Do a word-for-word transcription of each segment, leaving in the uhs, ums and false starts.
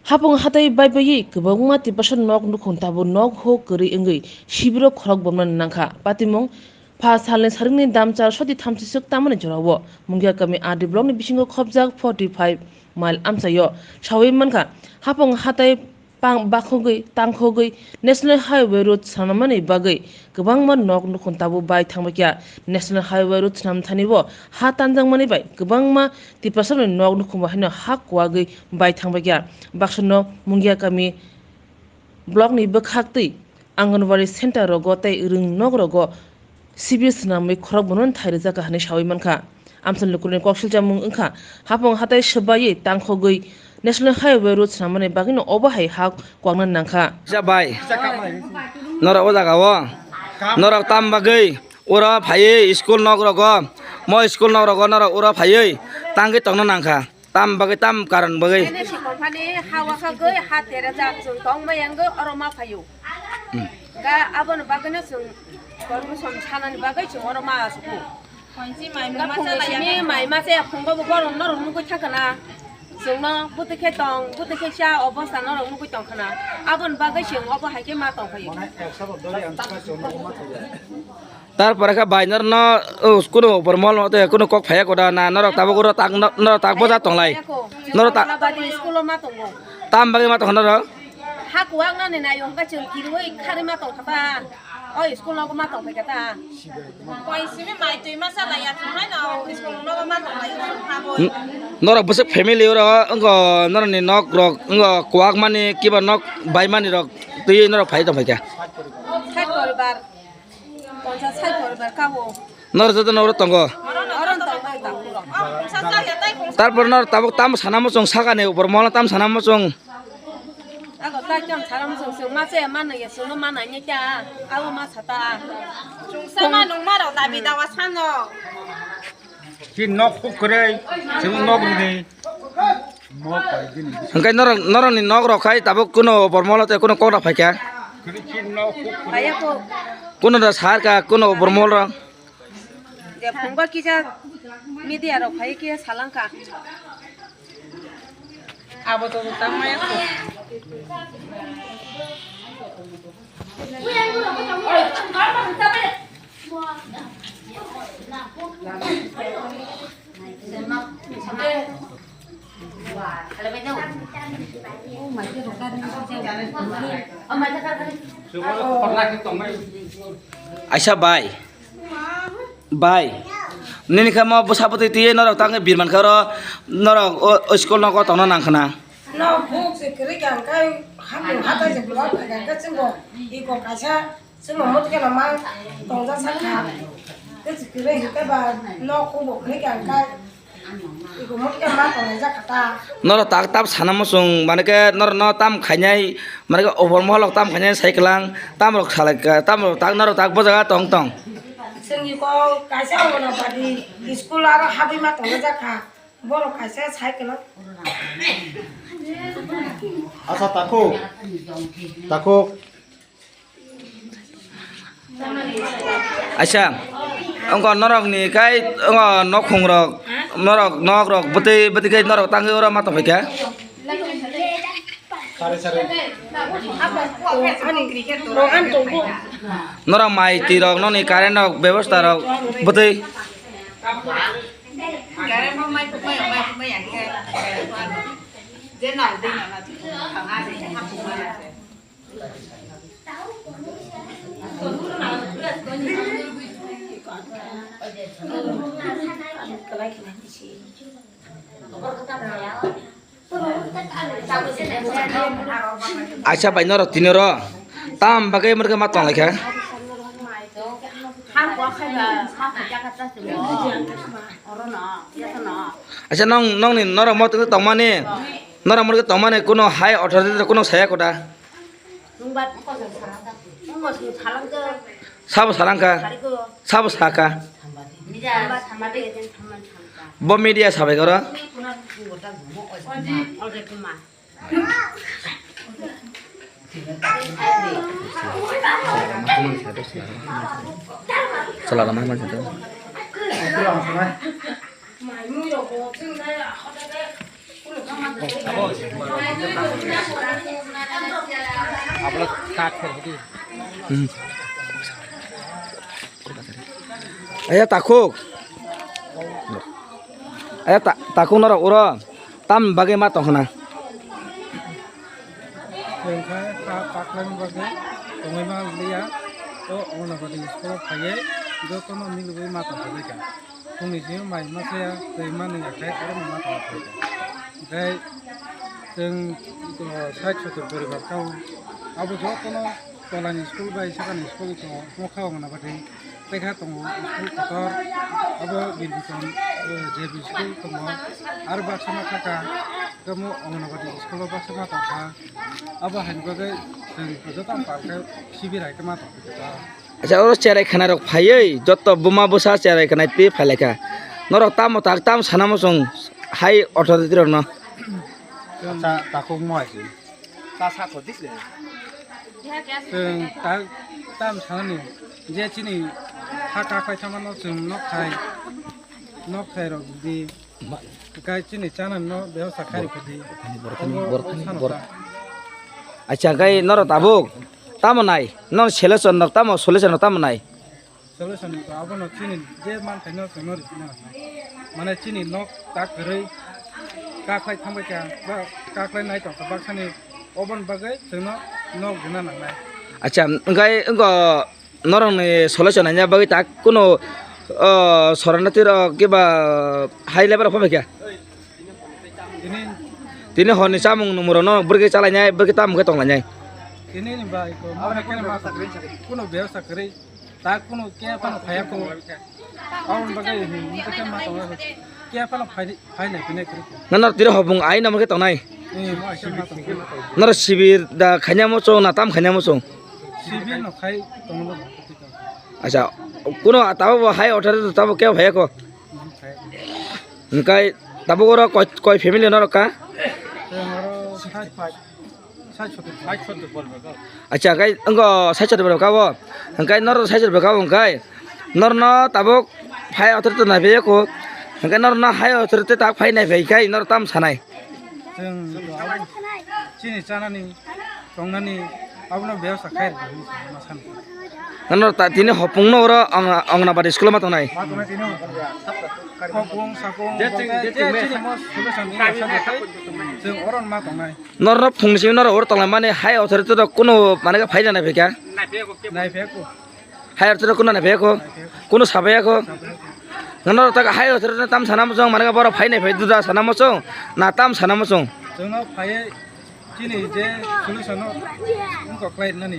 Hapung hatai bai baiwi kwbangma tipasa nok nukhung tabuk nok huk kwrwi wngwi sibiro khorok bomnani nangkha. Patimung pha salni saringni damchar soti thamsiswk tamani jorao Mungia kami R D blockni bisingo khopjak forty five mile amchaio sawi mankha. Hapung hatai pang-, bakhogwi, tangkhogwi National Highway Road swnamnani bagwi kwbangma nok nukhung tabuk bai thangbaikha. National Highway Road swnam thani bo ha tanjakmani bai kwbangma Tiprasarokni nok nukhung bo haino ha kuwagwi bai thangbaikha. Baksano Mungia kami blockni bwkhaktwi Anganwadi center rogo tei rwng nok rogo sibir swnamwi khorok bono thai rwjakha hinwi sawi mankha. Amsal lukurokni kok silchamung wngkha, hapung hatai swbaiwi tangkhogwi National Highway Road swnamani bagwino obo hai ha kwakna nangkha. Kisa bai. Norok o jaga o. Norok tam bagwi oro phaiwi school nok rogo. Mo school nok rogo norok oro phaiwi tangwi tongna nangkha. Tam bagwi, tam karon bagwi. N F C company ha wakhagwi ha terajak chwng tongma yangwi oro ma phaio. Hmm. Ga aboni bagwino chwng permission sanani bagwi chwng oro ma asuku. Ga phung simi mai ma se phungo bo borok norok nugwi thangkha na. Chwngno bwtwi khe tong, bwtwi khe cha obostha norok nugwi tongkha na. Aboni bagwi chwng obo hai khe ma tongphaio. Tarpore khe bai norno, o, kunu bormol mate kunu kok phaiya koda na norok tabuk oro tak, no-, norok tak boja tonglai. Norok tak. School o ma tongo. Tam bagwi ma tongkha norok? Ha kuwak nani nayo hwnkhe chwng kirwi kharwi ma tongkha ta. O school nogo ma tongphai kha ta. Koi simi mai twi ma salai ya thung hai no school nogo ma tonglai ha bo. N-, norok bwswk family oro wngkha norokni nok rok wngkha kwak mani kiba nok bai mani rok twi norok phai tongphai kha. Sait poribar. Ponchas sait poribar kabo. Nor joto noro tongo. Oro tongo, oro tongo. Tarpor nor tabuk tam sana muchung sakani upor mola tam sana muchung. Ako ta kyam sana muchung sung ma se ma nang ya sung ma nang ya kya. Abo ma sata. Sung sama nung ma rok dabi dawa sano. Ki nok huk kwrwi, sung nok rwdi. Hwnkhe norok, norokni nok rok khai tabuk kuno bormolo tei kuno kok rok phaikha. Phaiya kok. Kuno da sar ka kuno bormol rok. Je phungba kisa media rok phai khe salangkha. Abo to tangmaya kok. Aisa bai. Bai. Nini khe mo bwsa bwtwi twiwi norok tangwi birman khe oro norok o, o school nogo tongna nang khna. No buk se kwrwi kha hwnkhe hapung hatai se block kha hwnkhe chwngbo iko kaisa chwngno mutkhe no mang tongjak sakha. Tei se kwrwi hwnkhe ba nok hubo kwrwi kha hwnkhe iko mutkhe mang tongjak kha ta. Norok tak tab sana muchung mane khe norok no tam khainai mane khe upor moholok tam khainai sai kwlang tam rok salai kha tam rok tak norok tak bo jaga tong tong. Chwng iko kaisa Anganwadi school aro habwi ma tongjak kha. Borok kaisa cycle o. Asa takhuk. Takhuk. Aisa, wngkha norok ni kai wngkha nokhung rok, norok nok rok bwtwi bwtwi kai norok tangwi oro ma tongphaikha. Sare, sare. Norok mai twi rok nokni current rok bebosta rok bwtwi. Aisa bai norok tini oro tam bagwi murkhe ma tong laikha. Aisa nong nongni norok mo tongmani norok murkhe tongmani kuno high authority kuno saya koda. Sabo salangkha. Sabo saka. Bo media sabai koro. Chala rama ma jado. Hmm. Aya takhuk. Aya ta-, takhuk norok uro tam bagwi ma tong khna. Chwng khe ha kaklaini bagwi tongwi ma liya. O Anganwadi school o phaiwi jotono milogwi ma tong kha. Phungni simi mai masa ya twi manwi ya khe oro ma tong kha. Tei chwng, uh, sait sotor poribar kha o. Abo jotono tolani school bai sakani school tongo, nokha Anganwadi. Tei kha tongo school kotor, abo Birbichon, uh, J B school tongo. Aro baksa ma kha kha, tamo Anganwadi school o baksa ma tong kha. Abo haini bagwi chwng joto pal khe sibir hai khe ma tong kha. Acha, oro cherai khna rok phaiwi, joto buma bwsa cherai khna twi phai lai kha. Norok tamo tak, tamo sana muchung hai authority rok no? Acha, takhuk mo hai se. Ta sa kho dis le. Chwng tak, tam sanani je chini ha kakhwlai thangmano chwng nok thai, nok thai rok di. Kai chini chana no behosa khai rikha di. Borokni, obo borokni, sano borok-, ta. Acha, kai norok tabuk tamo nai? Non solution no tamo, solution no tamo nai? Solution no abono chini je man thai no chwng no rikha na. Mane chini nok tak kwrwi kakhwlai thangbai kha, ba kakhwlai nai tong kha baksani, oboni bagwi chwng no nok rina nangnai. Acha, kai wngkha Norokni solution naina bagwi tak kunu, o, sorana twi rok kiba high level rok phai kha. Tini, tini horni chamung nungmung rok no bwrwi khe chalainai, bwrwi khe tamo khe tonglainai. Tini ni bai ko, ma khe ma kunu bebsa kwrwi, tak kunu khe phano phaiya ko. Aboni bagwi hwn, hwn khe ma tongo, khe phano phai, phai nai, phai nai kwrwi. Nano tini hopung ai namo khe tongnai. Eh, mo ai khe ma tongo. Noro sibir da khaina muchung na tam khaina muchung? Sibir no khai tongo. Acha, kuno tabo bo hai authority tabo kebo phai ko. Hwnkhe tabo oro koi, koi family norok ka? Acha, kai wngkha side side borok ka bo. Hwnkhe norok side side borok ka bo hwnkhe norno tabuk hai authority nai phai ko. Hwnkhe norno hai authority tak phai nai phai khai norok tam sanai. Chwng chini chanani tongnani abono bebsa khai rwdi hinwi ma sani. Nano ta tini hopung no oro Ang-, Anganwadi school o ma tongnai. Ma tongnai tini hopung sapung je chini mo solution ni asa de khai chwng oro ma tongnai. Norno phung simi noro oro tongnai mani hai authority rok kuno mane khe phai nai phai kha. Nai phai ko. Hai authority kuno nai phai ko. Kuno sa phai ko. Nano ta hai authority tam sana muchung mane borok phai nai phai duda sana muchung na tam sana muchung. Chwngno phai Chini je solution no wngkha khlai nani,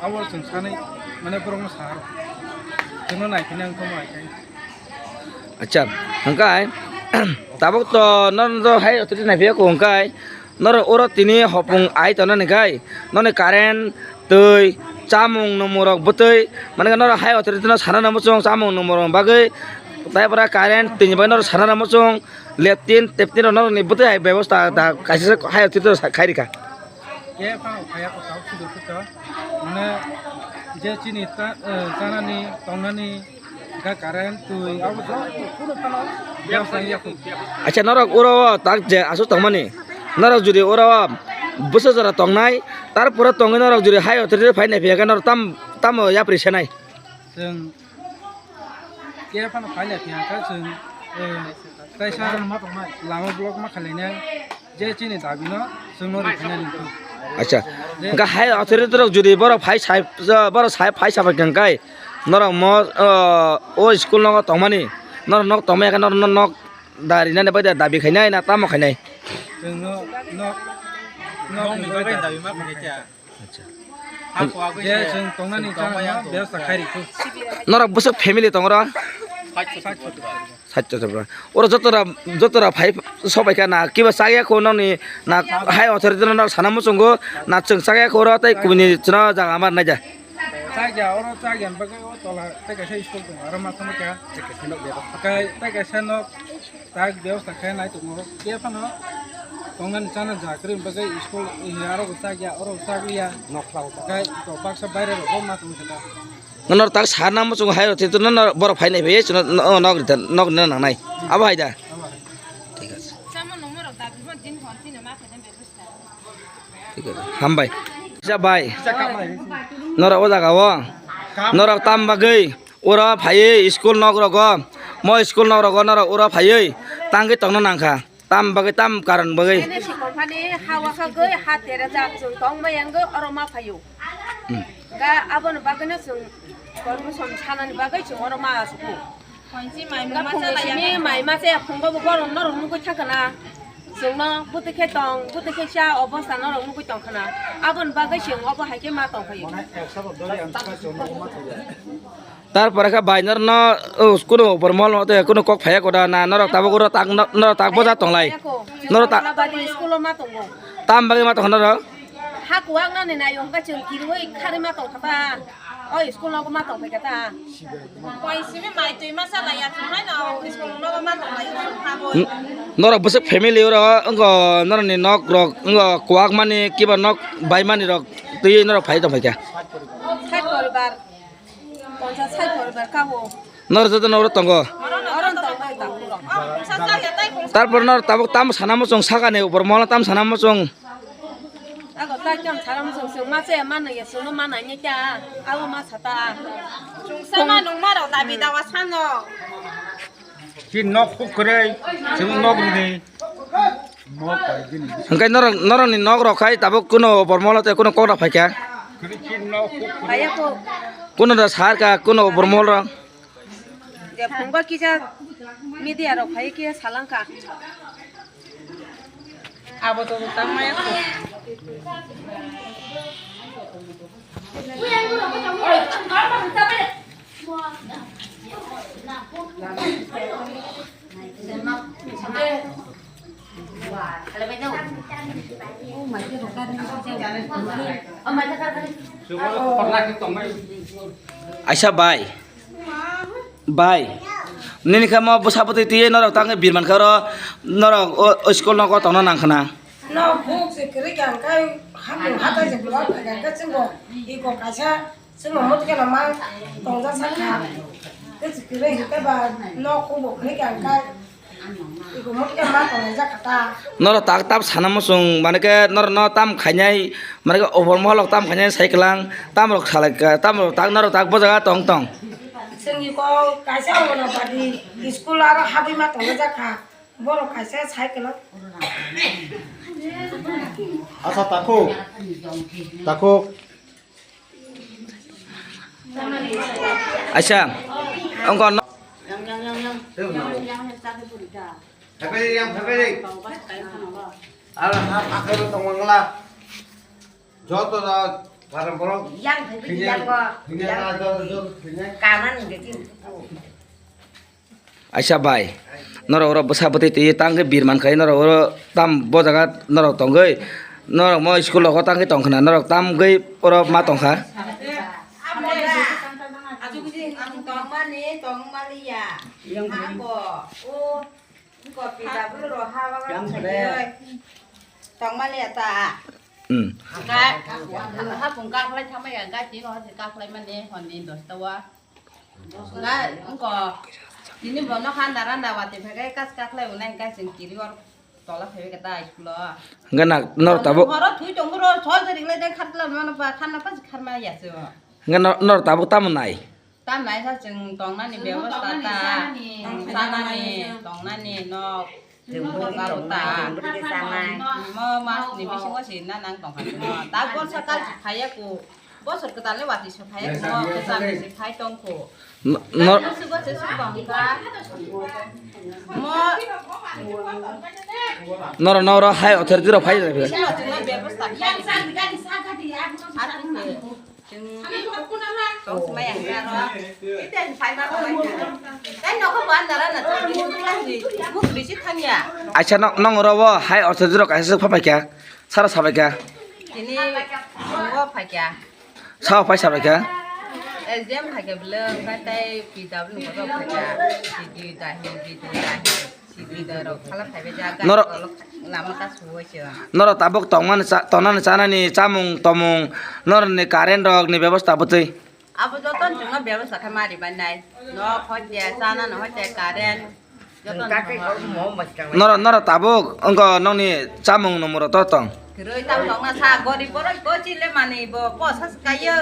abo chwng sanai mane borok no sa rw. Chwngno nai phina wngkha mo hai khai. Acha, hwnkhe tabuk to norok hai authority nai phiya ko hwnkhe norok oro tini hopung ai tongnani khai noni current, twi, chamung nungmung rok bwtwi mane norok hai authority no sana nang muchung chamung nungmung rok bagwi tai pora current twi ni bagwi norok sana nang muchung. Latrine, taptine rok norokni bwtwi hai bebosta da kaisa se hai authority rok khai rikha. Khe phano phaiya ko tabuk sudu khe to. Mane je chini ta, eh, chanani, tongnani, ga current, twi, abo joto kuno phano bebosta wngya kho. Acha norok oro o tak je aswk tongmani. Norok jodi oro o bwswk jora tongnai, tarpore tongwi norok jodi hai authority phai nai phiya khe norok tam, tamo yapri senai. Chwng Khe phano phai lai phiya khe chwng, eh, kaisa lama block ma khlainai, je chini dabi no chwng no rikhinai nini. Acha. Je hwnkhe hai authority rok jodi borok phai sai, borok sai phai sabai khe hwnkhe norok mo, o, o school nogo tongmani, norok nok tongmani khe norok nok da rinani bai da dabi khainai na tamo khainai? Chwng no nok, nok ni bai da. Acha. Je chwng tongnani chana bebasta khai rikhu. Norok bwswk family tong oro? Sait chotobra. Oro jotora, jotora phai sobai kha na kiba chaya kho noni na hai authority no sana muchungo na chwng chaya kho oro tei kubuni chwngno jaga mar naija. Chaya oro chaya bagwi o tola tei kaisa school tongo aro ma thangma kha. Tei kaisa nok. Tak bebosta khe nai tongo. Khe phano tongnani chana ja kwrwi bagwi school aro bo chak ya, oro bo chak ya. Nokla bo chak. Khe to baksa baire rok bo ma tong khe ta. Nono tak sa na muchung hai rok twi nono borok phai nai phai chwngno nok rita nok rina nangnai. Abo hai da. Abo hai. Thik ache. Chama nungma rok da bihon din ho. Hambai. Kisa bai. Norok o jaga o. Norok tam bagwi oro phaiwi school nok rogo. Mo school nok rogo norok oro phaiwi tangwi tongna nangkha. Tam bagwi tam karon bagwi. Ene si komphani ha waka gwi ha tere jak chwng tong ma yang gwi oro ma phaio. Hmm. Ga aboni bagwino chwng permission sanani bagwi chwng oro ma asuku. Ga phungo simi mai ma se phungo bo borom norok nugwi thangkha na. Chwngno bwtwi khe tong, bwtwi khe cha obostha norok nugwi tongkha na. Aboni bagwi chwng obo hai khe ma tong phaio. Tarpore khe bai norno, o, kunu bormol no te kunu kok phaiya koda na norok tabuk oro tak, norok tak boja tonglai. Norok ta- School o ma tongo. Tam bagwi ma tongkha norok? Ha kuwak nani nayo hwnkhe chwng kirwi kharwi ma tongkha ta. O school nogo ma tongphaikha ta. Koi simi mai twi ma salai ya chwng haino school nogo ma tonglai chwng ha bo. N-, norok bwswk family oro wngkha norokni nok rok wngkha kuwak mani kiba nok bai mani rok twi norok phai tongphaikha. Sait poribar. Ponchas sait poribar kabo. Nor joto noro tongo. Oro tongo takhurok. Tarpor nor tabuk tam sana muchung sakani upor mola tam sana muchung. Ago ta kyam sana muchung sung ma se ma nang ya sung ma nang ya kya. Ago ma sata. Sung sama nung ma rok dabi dawa sano. Ki nok huk kwrwi, chwng nok rwdi. Hwnkhe norok, norokni nok rok khai tabuk kuno bormolo tei kuno kokra phaikha. Phaiya kok. Kuno da sar ka kuno bormol rok. Je phungba kisa media rok phai kisa salangkha. Abo to tang maya kok. Aisa bai. Bai. Nini khe mo bwsa bwtwi twiwi norok tangwi birman khe oro norok o, o school nogo tongna nang khna. No buk se kwrwi kha hwnkhe hamung hatai se block kha hwnkhe chwngbo iko kaisa. Chwngno mutkhe no ma tongjak sak kha. Tei kwrwi hwnkhe ba nok kubo kwrwi kha hwnkhe iko mutkhe ma tongjak kha ta. Norok tak tam sana muchung, mane khe norok no tam khainai, mane khe upor moholok tam khainai sai kwlang, tam rok salai kha, tam rok tak norok tak bo jaga tong tong. Chwng iko kaisa Anganwadi school aro habwi ma tongjak kha. Borok kaisa sai kwlang. Asa takhuk. Takhuk. Aisa, ongko no- Yang, yang, yang, yang. Yang, yang, yang, yang, yang, yang. Phaibai, yang, phaibai. Ala, ha, akhir tong mangla. Joto da, barang borok. Yang, phaibai, yang, bo. Yang, yang, yang, yang. Kanan, gitu. Aisa bai, norok oro bwsa bwtwi twi tang khe birman khai norok oro tam bo jaga norok tongwi norok mo school rogo tang khe tong khna norok tam gwi oro ma tong kha. Tongmani, tongmaliya. Tongmaliya ta. Hmm. Hapung kaklai thamaya gati no hasi kaklai mani honni dosta wa. Ga, wngko, tini bo nokha anda randa watwi phai khe kas kaklai unai hwnkhe chwng kiri or tola phaibai khe ta school o. Hwnkhe na, nor tabuk. Horo thui tongo ro, sol jari lai jai khatla mano ba, khanna pas kharma ya se o. Hwnkhe nor, nor tabuk tamo nai? Tam nai sa chwng tongnani bebosta ta, chanani, tongnani nok. Chwng bwrwi tongnai, chwng bwrwi khe chanai. Mo mas ni bisingo se na nang tong kha chwng. Ta bor sakal phaiya ku. Bosor kwtal ni watwi se phaiya ku. Mo kwcham ni se phai tong kho. No, no. Mo Noro, noro hai authority rok phai. Bisingo chwng no bebosta khlai. Ar khe. Chwng tong swmai ang khe aro. Tei nokho bo andar ana chwng bini bwkha si mukhri si thangya. Aisa no-, nong oro bo hai authority rok kaisa swk phaikha, sara sabaikha. Tini bo phaikha. Sao phai sabaikha. S D M phaikha bwle, omo tei P W ni kotor phaikha. Sidi dahi, bidi dahi. Sidi da rok khala phaibai ja, gari Norok kolok lama ta suwai se. Norok tabuk tongmani cha-, tongnani chanani chamung tomung, norokni current rokni bebosta bwtwi. Abo joto chwngno bebosta khe mari bai nai. Nok hoi khe, chanani hoi khe, current joto. Norok, norok tabuk wngkha nokni chamung nungmung rok to tong? Rwi tam tongna sa, gorib borok ko chile mani bo posa se kaiyo.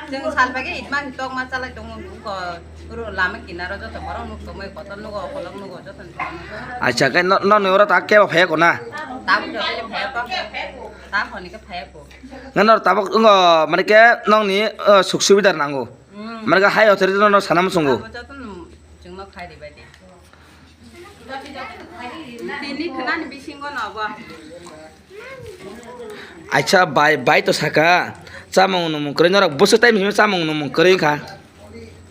Chwng sal pai khe itma tok ma chalai tongo, nugo ro lama kinaro joto borok nuk tongmai, kotor nugo, kolok nugo, joto nugo. Acha, khe no, nokni oro ta kebo phaiya ko na? Tabuk joto phaiya ko. Ta honi khe phaiya ko. Nang nor tabuk wngo, mane khe nokni, uh, suk subidar nango. Hmm. Mane khe hai authority no sana muchungo. Abo joto chwngno khai ribai di. Tini khwnani bisingo no bo. Acha bai, bai to saka, chamung nungmung kwrwi norok bwswk time simi chamung nungmung kwrwi kha.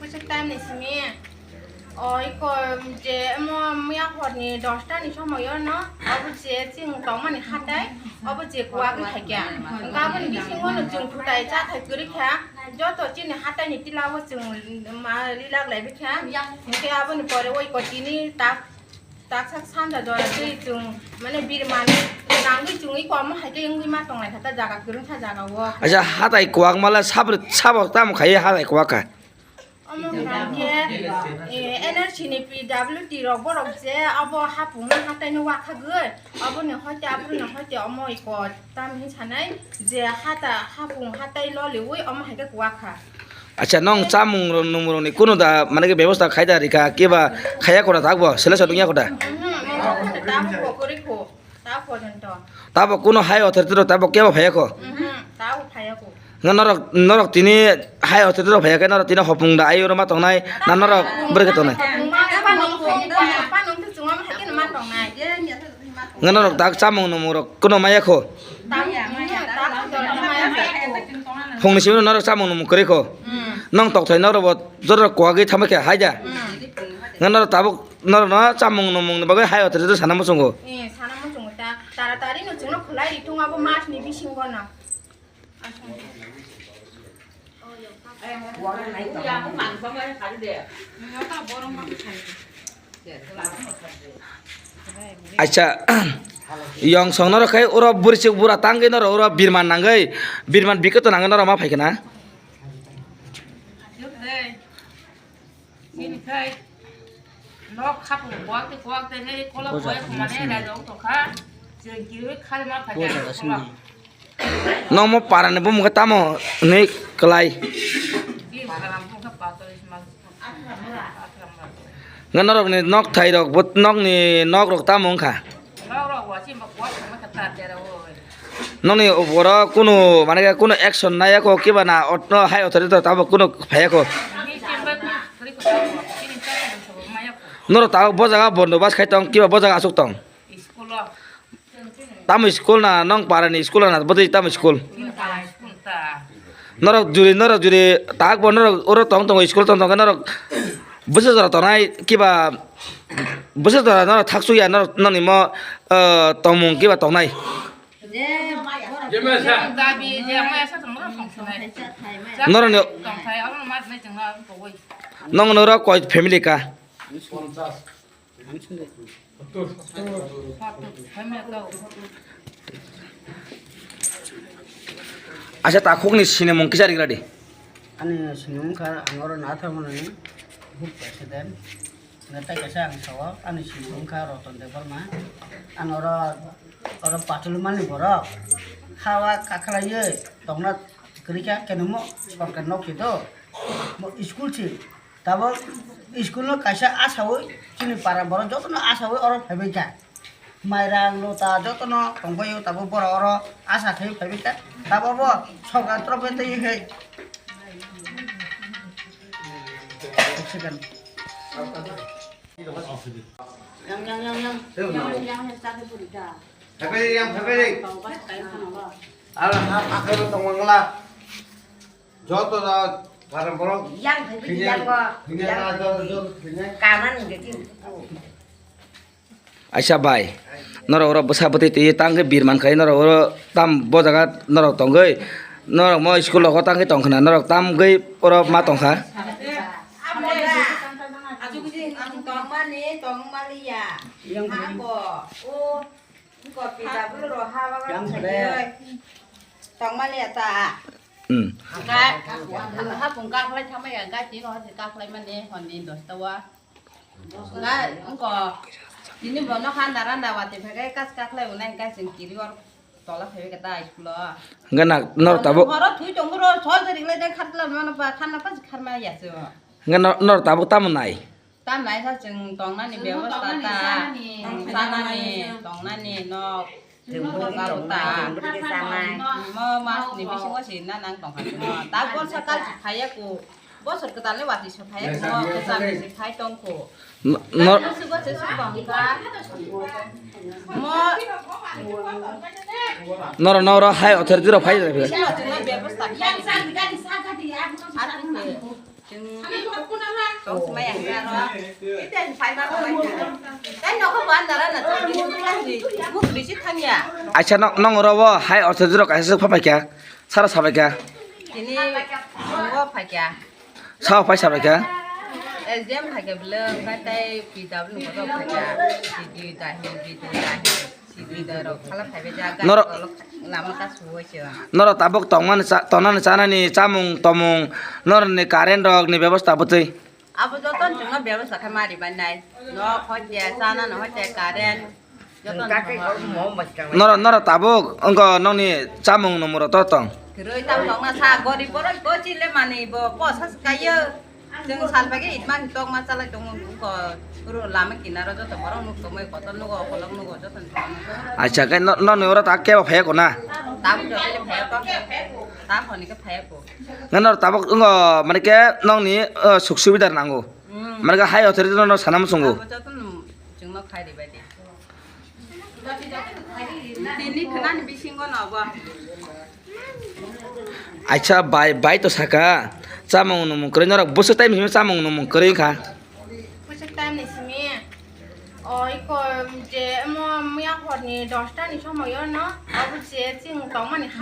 Bwswk time ni simi, o iko je mo miya horni dosta ni somoyo no, obo je chwng tongmani hatai, obo je kuwagwi thaikha. Hwnkhe aboni bisingo no chwng kwtai cha thai kwrwi kha. Joto chini hatai ni tila o chwng ma rilak lai bikha. Hwnkhe aboni pore oi ko tini tak, tak sak sanja jora tei chwng mane birman nangwi chwngwi komo hai khe wngwi ma tong lai kha ta jaga kwrwng kha jaga o. Acha hatai kwak mala sabri sabo tamo khai hatai kwak kha. Omo hwnkhe, eh, N R C ni P W T rok borok je abo hapung hatai no wakhagwi aboni hoite abroni hoite omo iko. Tamni sanai je hata hapung hatai loliwi omo hai khe kuwak kha. Acha, nong chamung rok, nungmung rokni kunu da, mane khe bebosta khai da rikha, kiba khaya koda takbo, selection wngya koda? Mhm, mungsa koda tabuk bo kwrwi kho, ta porjonto. Tabo kunu hai authority rok tabo kebo phaya kho? Mhm, tabuk phaya kho. Nga norok, norok tini hai authority rok phaya khe norok tini hopung da ayo roma tongnai, na norok bwrwi khe tongnai? Hopung ma, hopung ma, hopung ma, hopung ma tongnai. Nga norok dak chamung nungmung rok kuno maya kho. Phungni simi norok chamung nungmung kwrwi kho. Hmm. Nong tokthai norok bo jorok kwagwi thamwi khe hai da. Hmm. Nga norok tabuk norok no chamung nungmung ni bagwi hai authority sana muchungo. Eh, sana muchungo ta. Taratari no chwngno khwlai ri thung abo mas ni bisingo no. Acha, yong song norok khai oro bwrwi chuk bura tangwi norok oro birman nangwi, birman bikhe to nangwi norok ma phaikhe na? Chini khai nok khapung kuwak tei kuwak tei nai kolok kuwak mane raida wng tongkha. Chwng kirwi khali ma phaikha kolok. Nokmo parani bumung khe tamo hinwi kwlai? Nga norokni nok thairok, bo nokni nokrok tamo wngkha? Nokni oro kunu, mane khe kunu action naiya kho kiba na, ot-, no hai authority rok tamo kunu phaiya kho? Norok tabuk bo jaga bondobas khai tong, kiba bo jaga aswk tong? Tamo school na, nong parani school na, bwtwi tamo school? Norok juri, norok juri, tak bo norok oro tong tongo, school tong tongo, norok bwswk jora tongnai, kiba bwswk jora norok thaksuya, norok nokni mo, eh, tongmung kiba tongnai. Norokni, nong norok koi family ka? Acha, takhukni sinimung kisa rigra di. Ani sinimung kha, ang oro Natharmoni group president. Neta kaisa ang sao, ani sinimung kha Roton Debbarma. Ang oro, oro Patulumani borok. Hawa kakhlaiwi tongna kwrwi kha, kenomo sorkar nok si do. Mo school si. Tabuk school no kaisa asaui chini para borok jotono asaui oro phaibai kha. Mairang lota jotono tongbaio, tabuk borok oro asa khai phaibai kha. Tabuk bo sorkar torof bai twi hai. Second. Yang, yang, yang, yang. Yang, yang, yang, yang, yang, yang. Phaibai, yang, phaibai. Tongbai, phaibai, phaibai. Ala ha, ha, ha, tongmangla. Joto da para borok. Yang thai bidi yang bo. Yang thai bidi. Kanan ge tin. Aisa bai. Norok oro bwsa bwtwi twi tang khe birman khai norok oro tam bo jaga norok tongwi. Norok mo school rogo tang khe tong khna norok tam gwi oro ma tong kha. Tongmani tongmaliya. Yang thai. Ako. O. Tongmani ata. Hmm. Ka, ha pung kaklai thamai ya, ga tino ha kaklai mani honni dosta wa. Ga, engko, tini bono ha nara nawa te phagai kas kaklai unai ga sing kiri or. Tola phaibai khe ta school o. Hwnkhe na norok tabuk. Horo thui tongo ro, sol jari lai jang khatla mano ba, khanna pas kharma ya se. Hwnkhe nor-, norok tabuk tamo nai? Tam nai sa chwng tongnani bebosta ta, chanani, tongnani nok, chwng bwrwi tongnai, chwng bwrwi sanai. Mo mas ni bisingo se na nang tongkha chwng. Ta borsa kal se phaiya ko. Bosor kwtal le watwi se phaiya ko, kwcham ni se phai tongkho. No, no. Mo sugo se su tongkha. Mo. Noro, noro hai authority rok phai. Bisingo chwng bebosta khlai. Chwng tong se mai ang aro. Tai nokho ban dara na chwng bini bini si. Muk bisi thangya. Acha no, nong oro bo hai authority rok kaisa phai kha. Sara sabai kha. Tini sungo phaikha. Sao phai sabai kha. S D M phaikha bwle, onkha tei P W ni kotor phaikha. Sidi dahi, bidi dahi, sidi da rok khala phaibai ja, gari norok kolok lama ta suwoi se. Norok tabuk tongmani cha-, tongnani chanani chamung tomung, norokni current rokni bebosta bwtwi. Abo joto chwngno bebosta khe ma ribai nai. Nok hoite, chanani hoite, current. Joto chwngno. Noro, noro tabuk wngkha nokni chamung nungmung rok to tong. Kwrwi tam tongna sa, gorib borok bo chile mani bo posa swkaiyo. Chwng sal phaikhe itma tokma chalai tongo wngkha. Oro lama kinaro joto borok nuk tongmai, kotor nugo, kolok nugo, joto nuk tongmai. Acha, khe no-, nokni oro ta kebo phaiya ko na? Tabuk joto phaiya ko. Ta khoni khe phaiya ko. Nang noro tabuk wngkha, mane khe nokni, uh, suk subida nango. Hmm. Mane khe hai authority no sana muchungo. Abo joto no chwngno khai ribai di. Tini khwnani bisingo no bo. Acha bai, bai to saka, chamung nungmung kwrwi norok bwswk time simi chamung nungmung kwrwi kha. Bwswk time ni simi, o iko je mo miya horni dosta ni somoyo no, abo je chwng tongmani ha